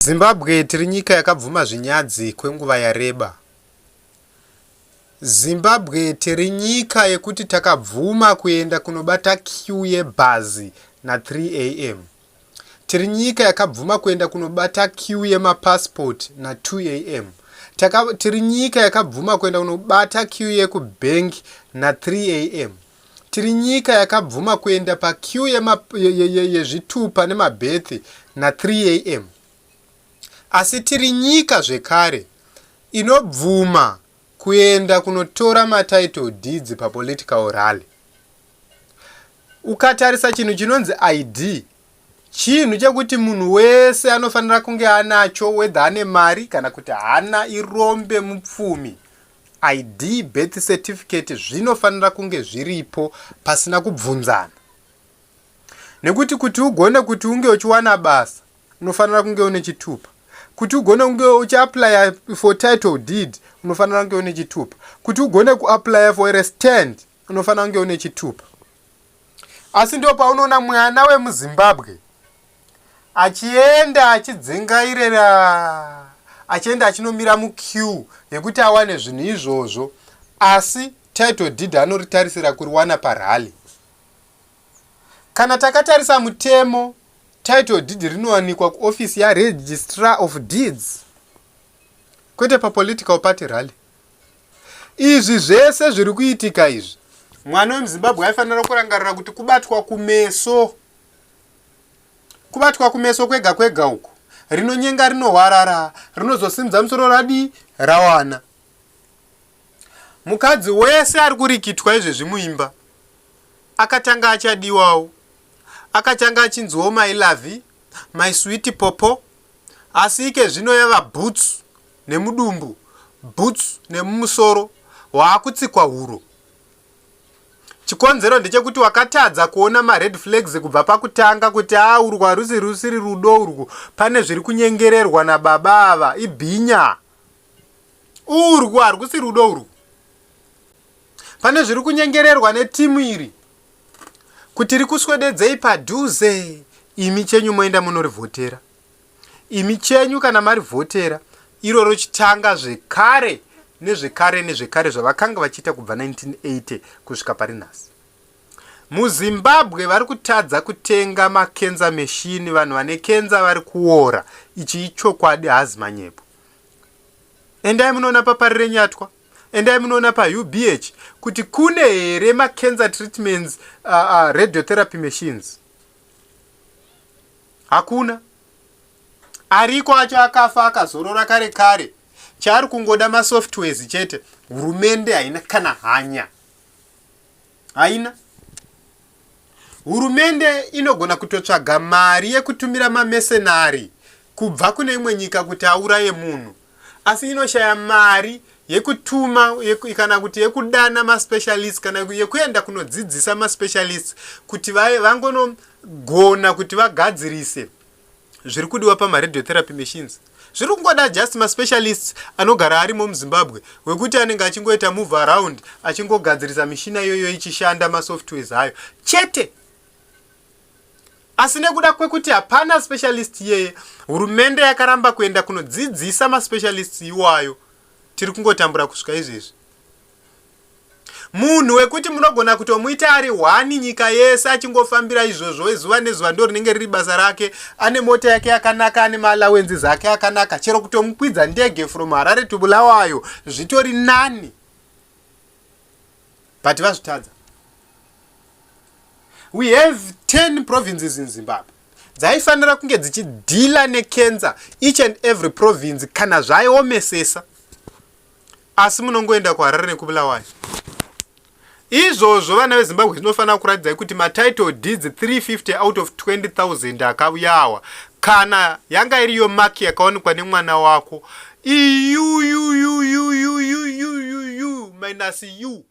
Zimbabwe tiri nyika yakabvuma zvinyadzi kwenguva yareba. Zimbabwe tiri nyika yekuti takabvuma kuenda kunobata queue yebhazi na 3 am. Tiri nyika yakabvuma kuenda kunobata queue yemapassport na 2 am. Taka, tiri nyika yakabvuma kuenda kunobata queue yekubank na 3 am. Tiri nyika yakabvuma kuenda paqueue yezvitupa nemabirth na 3 am. Asi tiri nyika zvekare inobvuma kuenda kunotora matitle deeds papolitical rally. Ukatarisa chinhu chinonzi ID, chinhu chekuti munhu wese anofanira kunge anacho whether ane mari kana kuti haana, irombe mupfumi. ID, birth certificate zvinofanira kunge zviripo pasina kubvunzana. Nekuti kuti ugone kuti unge uchiwana basa unofanira kunge une chitupa. Kuti ugone kunge uchiaplya for title deed unofanira kunge une chitupa. Kuti ugone kuaplya for a stand unofanira kunge une chitupa. Asi ndo paunoona mwana wemuZimbabwe achienda achidzingairera, achienda achinomira muqueue yekuti awane zvinhu izvozvo, asi title deed anoritarisira kuriwana parally. Kana takatarisa mutemo, title deed rinowanikwa kuofisi yaRegistrar of Deeds, kwete papolitical party rally. Izvi zvese zviri kuitika izvi, mwana wemuZimbabwe aifanira kurangarira kuti kubatwa kumeso, kubatwa kumeso kwega kwega uku. Rinonyenga rinohwarara, rinozosimudza musoro radi rawana. Mukadzi wese ari kurikitwa izvezvi muimba akatanga achadiwawo, akatanga achinziwo my love, my sweet popo, asi ike zvino yava bhutsu nemudumbu, bhutsu nemumusoro, waakutsikwa huro. Chikonzero ndechekuti wakatadza kuona mared flags kubva pakutanga kuti a urwu harusi rusiri rudo urwu, pane zviri kunyengererwa nababa ava, ibhinya. Urwu harwusi rudo urwu. Pane zviri kunyengererwa netimu iri kuti rikuswededzei padhuze, imi chenyu moenda munorivhotera. Imi chenyu kana marivhotera iro rochitanga zvekare nezvekare nezvekare zvavakanga vachiita kubva 1980 kusvika pari nhasi. MuZimbabwe vari kutadza kutenga makenza machine, vanhu vane kenza vari kuora. Ichi ichokwadi, haazi manyepo. Endai munoona paParirenyatwa, endai munoona paUBH kuti kune here macancer treatments, radiotherapy machines. Hakuna. Ariko acho akafa akazorora kare kare. Chaari kungoda masoftwares chete. Hurumende haina kana hanya. Haina. Hurumende inogona kutotsvaga mari yekutumira mamesenari kubva kune imwe nyika kuti auraye munhu, asi inoshaya mari yekutuma kana kuti yekudana maspecialists kana yekuenda kunodzidzisa maspecialists kuti vangonogona kuti vagadzirise zviri kudiwa pamaradiotherapy machines. Zviri kungoda just maspecialists anogara arimo muZimbabwe wekuti anenge achingoita move around achingogadzirisa mishina iyoyo ichishanda masoftwares ayo chete. Asi nekuda kwekuti hapana specialist iyeye, hurumende yakaramba kuenda kunodzidzisa maspecialists iwayo, tiri kungotambura kusvika izvezvi. Munhu wekuti munogona kutomuita ari hwani nyika yese achingofambira izvozvo zuva nezuva, ndo rinenge riri basa rake, ane mota yake yakanaka, ane maallowances ake akanaka, chero kutomukwidza ndege from Harare to Bulawayo zvitori nani, but vazvitadza. We have 10 provinces in Zimbabwe dzaifanira kunge dzichidhila necancer, each and every province kana zvaiomesesa, asi munongoenda kuHarare nekuBulawayo. Izvozvo vana veZimbabwe zvinofanira kuratidzai kuti matitle deeds 350 out of 20,000 akauya awa, kana yanga iriyo maki yakawanikwa nemwana wako, iyuyuyuyuyuyuyu minus u.